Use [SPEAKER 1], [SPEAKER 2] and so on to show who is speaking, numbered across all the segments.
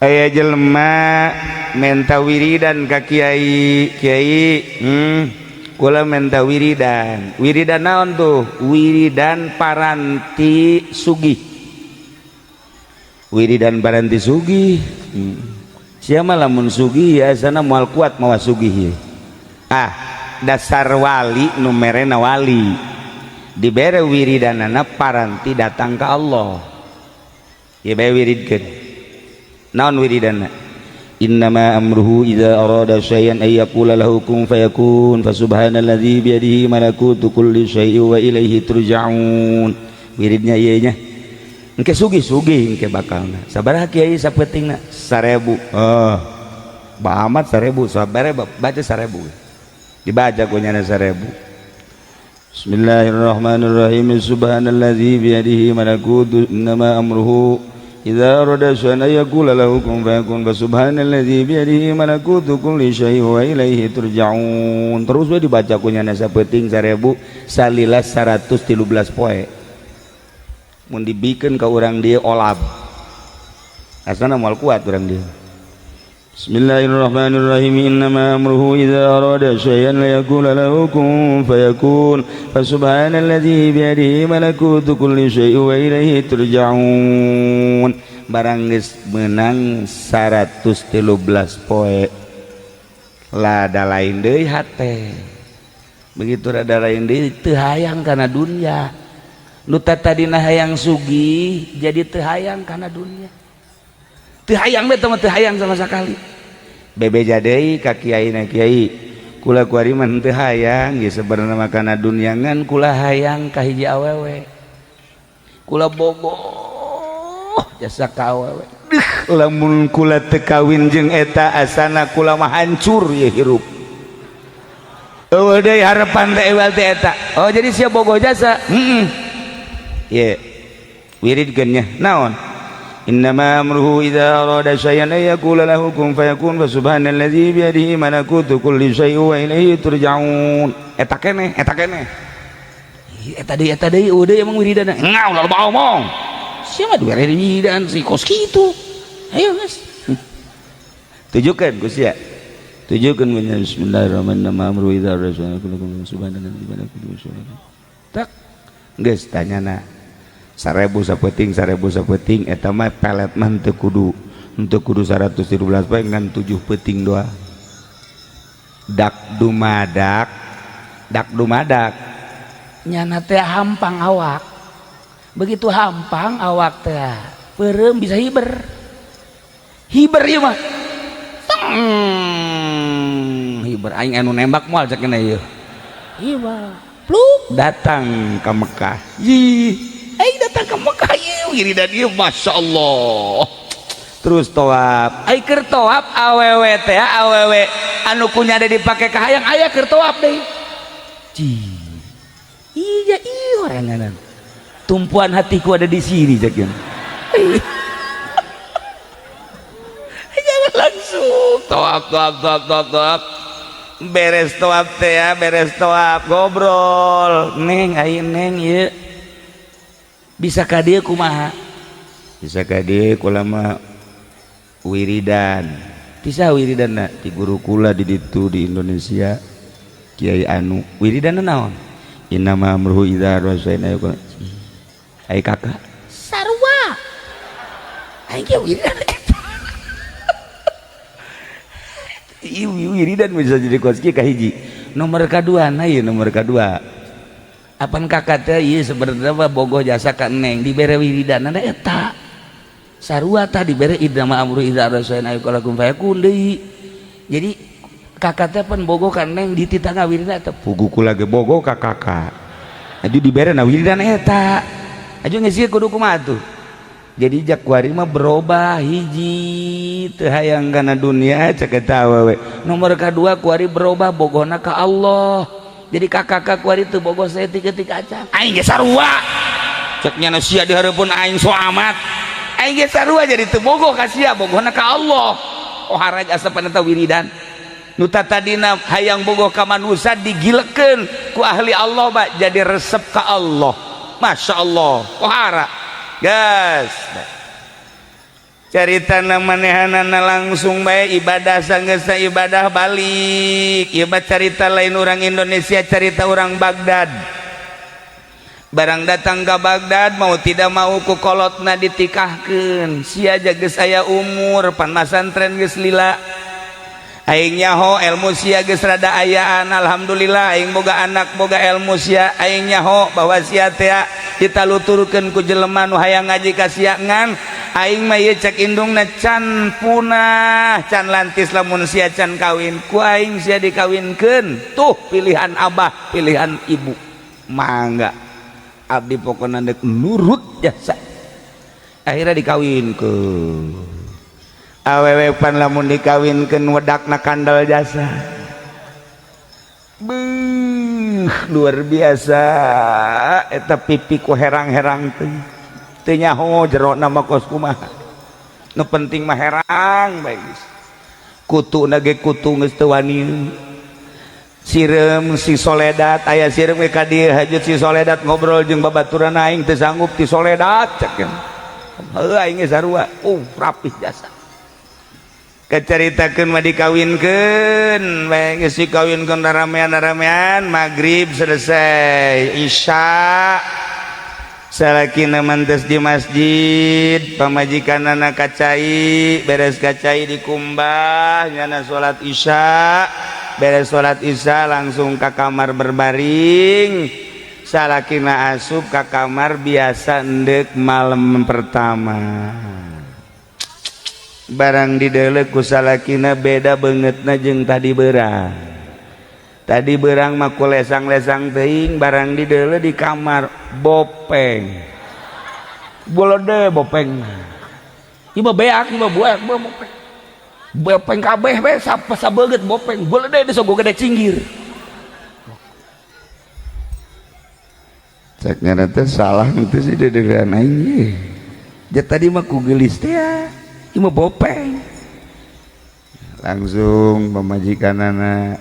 [SPEAKER 1] Aya jelema menta wiridan ka kiai. Kiai, kula menta wiridan. Wiridan naon tuh? Wiridan paranti sugih. Wiridan paranti sugih. Siapa lamun sugih ya sana moal kuat mawa sugih. Ah, dasar wali nu merena wali dibere wiridanana paranti datang ke Allah ya bae wiridkeun. Naon wiridana? Innama amruhu idza arada syai'an ay yaqula lahu kun fayakun, fasubhanalladzi biyadihi malakutu kulli syai'in wa ilaihi turja'un. Wiridnya ieu nya engke sugih-sugih engke bakalna. Sabaraha, Kiai, sapeutingna? 1000. Oh, amat 1000. Sabaraha baca 1000, dibaca ku nyana 1000. Bismillahirrahmanirrahim. Subhanalladzi biyadihi malakutu, innama amruhu idza arada syai'an ay yaqula lahu kun fayakun, fasubhanalladzi biyadihi malakutu kulli syai'in wa ilaihi turja'un. Terus we dibaca ku nyana sapeuting 1000 salila 113 poe. Mun dibikeun ka urang dieu olab, asana moal kuat urang dieu. Bismillahirrahmanirrahim. Innama amruhu idza arada syai'an la yaqula lahu kun fayakun, fasubhanalladzi biyadihi malakutu kulli syai'in wa ilaihi turja'un. Barang geus meunang 113 poe, lada lain deui hate. Begitu rada lain deui, teu hayang kana dunya. Nu tadina hayang sugih jadi teu hayang kana dunya, teu hayang teh mah, teu hayang sama sekali. Bebeja deui ka kiai na, "Kiai, kula kuari mah teu hayang ge sebenarnya mah kana dunya, ngan kula hayang ka hiji awewe. Kula bogoh jasa ka awewe. Deuh, lamun kula teu kawin jeung eta asana kula mah hancur ye hirup. Eueuh deui harapan teh ewal teh eta." "Oh, jadi sia bogoh jasa?" "Heeh." "Ye, wiridkeun nya." "Naon?" Innama amruhu idza arada syai'an ay yaqula lahu kun fayakun, fa subhanalladzi biyadihi malakutu kulli syai'in wa ilaihi turja'un. Eta keneh, eta keneh. Eta deui, eta deui, udah emang wiridana. Ngau lalu omong. Sia mah dibere wiridan si kos kitu. Ayo geus. Tujukan ku sia. Tujukan ku. Bismillahirrahmanirrahim. Amruhu idza arada syai'an subhanalladzi biyadihi malakutu kulli syai'in. Tak. Geus tanyana 1000 sapeting, 1000 sapeting eta mah pelet mah teu kudu, teu kudu 113 poe, ngan 7 peuting doa. Dak dumadak, dak dumadak.
[SPEAKER 2] Nyana teh hampang awak. Begitu hampang awak teh peureum bisa hiber. Hiber ieu mah. Teng,
[SPEAKER 1] hiber aing anu nembak moal cek ieu.
[SPEAKER 2] Hiber. Pluk.
[SPEAKER 1] Datang ke Mekah. Ih, aing datang ke Mekah ieu wiridan ieu, Masya Allah. Terus tawaf. Ai keur tawaf awewe teh, awewe anu kunya ada dipake ka hayang aya keur tawaf deui. Cih. Iya, iya oranganan. Tumpuan hatiku ada di sini cek ieu. Jangan langsung tawaf, tawaf, tawaf, tawaf, tawaf. Beres tawaf teh ya, beres tawaf ngobrol. "Neng, ai neng ieu bisa ka dieu kumaha?" "Bisa ka dieu kula mah wiridan." "Ti saha wiridanna?" "Ti guru kula di ditu di Indonesia, Kiai anu." "Wiridanna naon?" "Innama amruhu idza arada syai'an ay yaqula." Ai kakak
[SPEAKER 2] Sarua. Aing ge wiridan eta.
[SPEAKER 1] Ieu wiridan bisa jadi kos kieu. Kahiji, nomor kadua na ieu, nomor kadua apan kakak teh ieu sebenarnya mah bogoh jasa ka neng, dibere wiridanna eta sarua tah, dibere innama amruhu idza arada syai'an ay yaqula kun fayakun deui. Jadi kakak teh pan bogoh ka neng, dititah wiridan eta. Puguh kula ge bogoh ka kakak, aju dibere na wiridan eta, aju geus ieu kudu kumaha tuh? Jadi jak kuari mah berubah, hiji teu hayang kana dunia cek eta awewe, nomor kadua kuari berubah bogohna ka Allah. Jadi kakak kuari teu bogoh saeutik-eutik acan. Aing ge sarua cek nyana, sia di hareupeun aing so amat. Aing ge sarua, jadi teu bogoh ka sia, bogohna ka Allah. Oh, haraj asapan eta wiridan. Nu tadina hayang bogoh ka manusia digilekeun ku ahli Allah, Pak, jadi resep ka Allah. Masya Allah, kohara. Gas. Carita manehanana langsung bae ibadah, sanggeusna ibadah balik. Ieu mah carita lain orang Indonesia, carita orang Baghdad. Barang datang ke Baghdad, mau tidak mau ku kolotna ditikahkeun. Sia geus aya umur pan, masantren geus lila. Aing nyaho ilmu sia geus rada ayaan, alhamdulillah aing boga anak boga ilmu sia. Aing nyaho bahwa sia teh ditaluturkeun ku jelema nu hayang ngaji ka sia, ngan aing mah ieu cek indungna can punah, can lantis lamun sia can kawin. Ku aing sia dikawinkeun. Tuh pilihan abah, pilihan ibu, mangga abdi pokona dek nurut jasa. Akhirnya dikawinkeun. Awewe pan lamun dikawinkeun wedakna kandel jasa. Beuh, luar biasa eta pipi ku herang-herang teh. Teu nyaho jerona mah kos kumaha, nu penting mah herang bae geus. Kutu ge kutu geus teu wani. Sireum si Soledat aya, sireum ge ka dieu hajut. Si Soledat ngobrol jeung babaturan, "Aing teu sanggup ti Soledat," cek. Heuh, aing ge sarua. Rapih jasa. Keceritakeun mah dikawinkeun bae. Geus dikawinkeun, ramean-ramean, maghrib selesai, isya salakina mantes di masjid, pamajikanana kacai. Beres kacai dikumbah, nyana salat isya. Beres salat isya langsung ke kamar berbaring. Salakina asup ke kamar biasa endek malam pertama. Barang didelek ku salakina, beda bangetna jeung tadi berang. Tadi berang mah ku lesang-lesang teuing. Barang dideuleu di kamar, bopeng bolode bopeng. Ieu mah beak, ieu mah buak bopeng. Bopeng kabeh be, sabeungeut bopeng bolode disogo gede cinggir. Cek nyana teh salah teh sih dedegan aing ye. Ja tadi mah ku geulis teh ya. Ieu mah bopeng. Langsung pamajikanana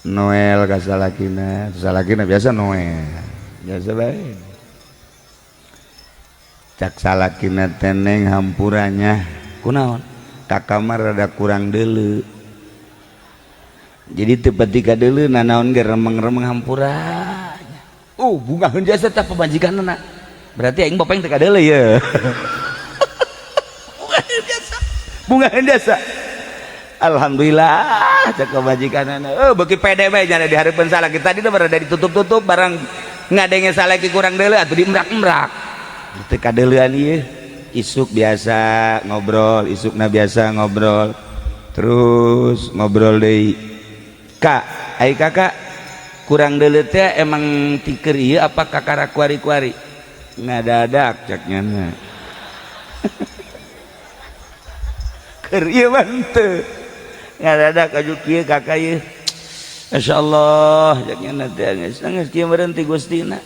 [SPEAKER 1] Noel ka salakina, salakina biasa Noel. Biasa bae. Cak salakina, "Teneng, hampuranya." "Kunaon?" "Ka kamar rada kurang deuleu." Jadi teu pati kadeuleu nanaon ge remeng-remeng, hampura. Oh, bungaheun jasa tah pamajikanna. Berarti aing bopeng teu kadeuleu ye. Bungaheun jasa. Bungaheun jasa. Alhamdulillah cek pamajikanna. Oh, beuki pede bae jana di hareupeun salaki. Tadi teh berada ditutup-tutup, barang ngadenge salaki kurang deuleu atuh diemrak-emrak. Teu kadeuleuan ieu. Isuk biasa ngobrol, isukna biasa ngobrol. Terus ngobrol deui. "Kak, ai kakak kurang deuleu teh emang tiker ieu apa kakara kuari-kuari?" "Ngadadak," cek nyana. "Keur ieu mah henteu. Ngadadak aju kieu kakak ieu." "Masyaallah," cek nyana teh, "geus geus kieu meureun ti Gustina."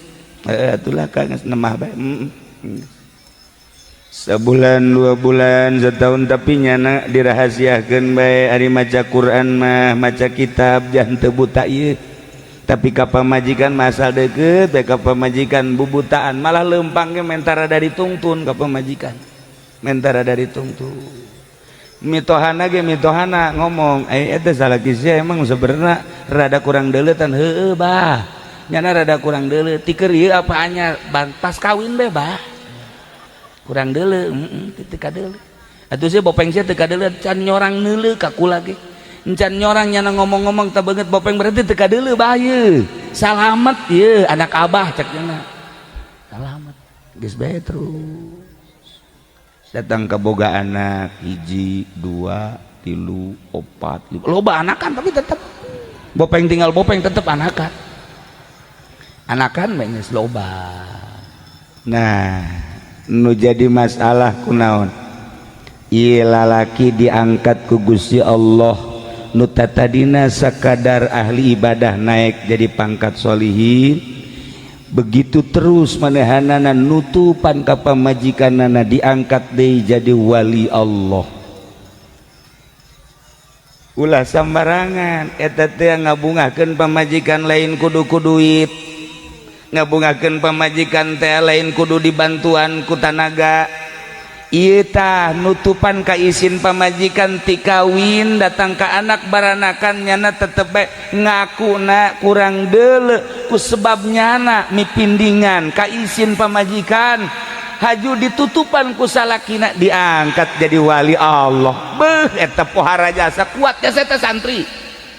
[SPEAKER 1] "Heuh atulah Kak, geus nemah bae." Sebulan, 2 bulan, setahun, tapi nyana dirahasiakeun bae. Ari maca Quran mah, maca kitab jangan teu buta ieu. Tapi ka pamajikan masal deukeut bae, ka pamajikan bubutaan, malah leumpang ge mentara dari tungtun ka pamajikan. Mentara dari tungtun. Mitohana ge mitohana ngomong, "Eh, eta salaki sia emang sebenarnya rada kurang deuleutan." "Heueuh bah." "Nyana rada kurang deuleu. Tiker ieu apa anyar? Pas kawin be bah. Kurang deuleu, heeh, teu kadeuleu. Atuh sia bopeng sia teu kadeuleu, can nyorang neuleu ka kula ge. Encan nyorang nyana ngomong-ngomong teu beungeut bopeng, berarti teu kadeuleu bah ieu. Salamet ieu anak abah," cek nyana. Salamet. Geus bae terus. Datang ke boga anak hiji, dua, tilu, opat, lima. Loba anakan tapi tetep bopeng tinggal bopeng, tetep anakan. Anakan bae geus loba. Nah, nu jadi masalah kunaon? Ieu lalaki diangkat ku Gusti Allah, nu tatadina sakadar ahli ibadah naik jadi pangkat solihin. Begitu terus manehanana nutupan ka pamajikanana, diangkat deui jadi wali Allah. Ulah sambarangan eta teh ngabungahkeun pamajikan lain kudu ku duit, ngabungakeun pamajikan teh lain kudu dibantuan ku tanaga.
[SPEAKER 2] Ieu tah nutupan ka isin pamajikan ti kawin datang ka anak baranakan, nyana tetep bae ngakuna kurang deuleu ku sebab nyana mipindingan ka isin pamajikan, haju ditutupan ku salakina, diangkat jadi wali Allah. Beuh, eta pohara jasa, kuat jasa eta santri.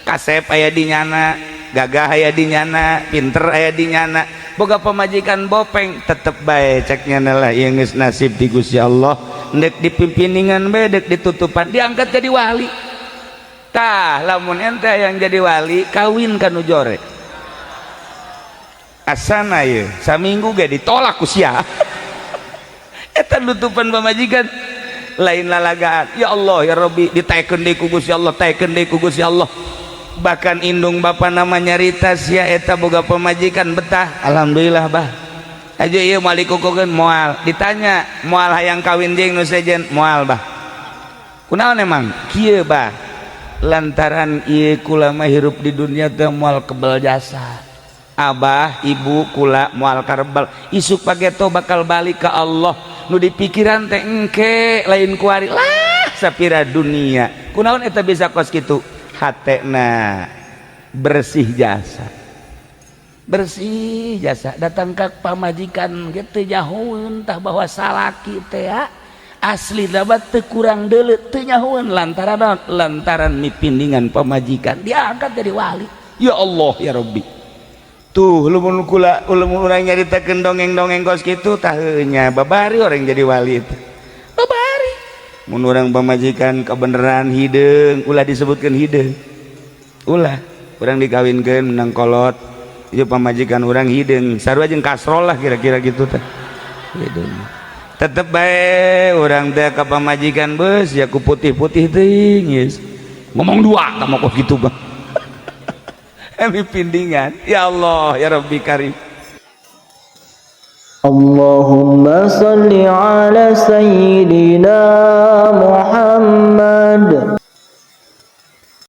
[SPEAKER 2] Kasep aya di nyana, gagah aya di nyana, pinter aya di nyana, boga pamajikan bopeng, tetep bae cek nyana lah, ieu geus nasib di Gusti Allah, ndek dipimpiningan bae, dek ditutupan, diangkat jadi wali. Tah, lamun ente yang jadi wali, kawin ka nu jore, asana ye saminggu ge ditolak ku sia. Eta nutupan pamajikan lain lalagaan. Ya Allah, ya Rabbi, ditaekeun deui ku Gusti Allah, taekeun deui ku Gusti Allah. Bahkan indung bapa nama nyarita, sia eta boga pamajikan betah, alhamdulillah bah aja ieu moal dikukukeun, moal ditanya, moal hayang kawin jeung nu sejen, moal bah. Kunaon emang kieu bah? Lantaran ieu kula mah hirup di dunia teh moal kebel jasa abah ibu kula, moal karebel, isuk pageto bakal balik ke Allah, nu dipikiran teh engke, lain kuari lah sapira dunia. Kunaon eta bisa kos kitu? Hatena bersih jasa, bersih jasa, datang ke pamajikan gitu nyahoeun tah bahwa salaki teh ya asli dapat teu kurang deuleu, teu nyahoeun. Lantaran naon? Lantaran mipindingan pamajikan, diangkat jadi wali. Ya Allah, ya Rabbi, tuh lamun kula, lamun urang nyaritakeun dongeng-dongeng kos kitu tah nya babari orang jadi wali itu, babari. Mun urang pamajikan kebenaran hideung, ulah disebutkeun hideung, ulah. Urang dikawinkeun menang kolot ieu, pamajikan urang hideung sarua jeung kasrol lah, kira-kira gitu teh hideung. Tetep bae urang teh ka pamajikan beus ya ku putih-putih teuing, geus ngomong dua tah mah kok gitu bang. Emi pindingan. Ya Allah, ya Rabbi Karim.
[SPEAKER 3] اللهم صل على سيدنا